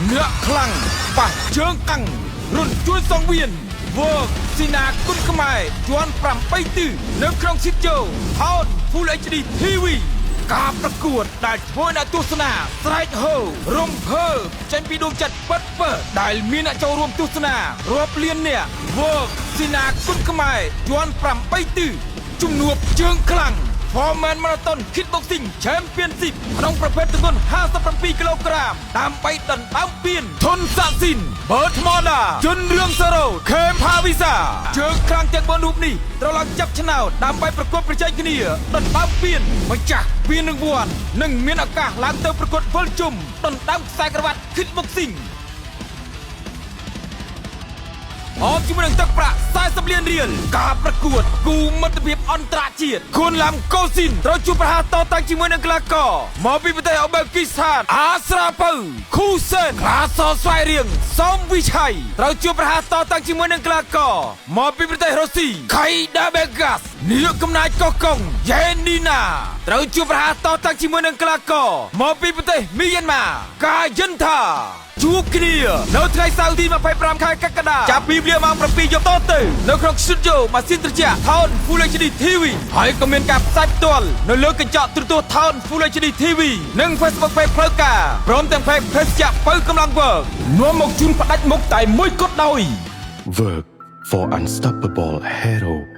អ្នកខ្លាំងប៉ះជើងកាំងរុនជួយសងវៀនវើកស៊ីណាគុណខ្មែរជាន់8ទិសនៅក្នុងស៊ីតជោថោន Full HD TV ការប្រកួតដែលធ្វើអ្នកទស្សនាស្រែកហូរំភើបចេញពីដួងចិត្តពិតពិតដែលមានអ្នកចូលរួមទស្សនារាប់លានអ្នកវើកស៊ីណាគុណខ្មែរជាន់8ទិសជំនួបជើងខ្លាំង Foreman Marathon Kickboxing Championship ក្នុងប្រភេទទម្ងន់57គីឡូក្រាមដើម្បីដណ្ដើមពានធនសាក់ស៊ីនបើថ្មដាជនរឿងសារ៉ូខេមផាវីសាជើងខ្លាំងទាំង4រូបនេះត្រូវឡើងចាប់ឆ្នោតដើម្បីប្រកួតប្រជែងគ្នាដណ្ដើមពានម្ចាស់ពានរង្វាន់និងមានឱកាសឡើងទៅប្រកួតវិលជុំដណ្ដើមខ្សែក្រវ៉ាត់ Kickboxing អមជាមួយនឹងទឹកប្រាក់40លានរៀលការប្រកួតគូមិត្តភាពអន្តរជាតិខួនឡាំកូស៊ីនត្រូវជួបប្រហារតតាំងជាមួយនឹងកីឡាករមកពីប្រទេសអូបេគីស្ថានអាស្រាពៅខូសេនក្លាសស្វាយរៀងសំវិឆ័យត្រូវជួបប្រហារតតាំងជាមួយនឹងកីឡាករមកពីប្រទេសរុស្ស៊ីខៃដាបេហ្គាសនាយកកំណាចកោះកុងយ៉េនីណាត្រូវជួបប្រហារតតាំងជាមួយនឹងកីឡាករមកពីប្រទេសមីយ៉ាន់ម៉ាកាយិនថា ជួបគ្នានៅថ្ងៃសៅរ៍ទី25ខែកក្កដាចាប់ពីវេលាម៉ោង7យប់តទៅនៅក្នុង Studio ម៉ាស៊ីនត្រជាក់ Town Full HD TV ហើយក៏មានការផ្សាយផ្ទាល់នៅលើកញ្ចក់ទូរទស្សន៍ Town Full HD TV និង Facebook Page ផ្លូវការព្រមទាំង Page ភេសជ្ជៈពៅកម្លាំងវើកនាំមកជូនផ្ដាច់មុខតែមួយគត់ដោយ Work for unstoppable hero.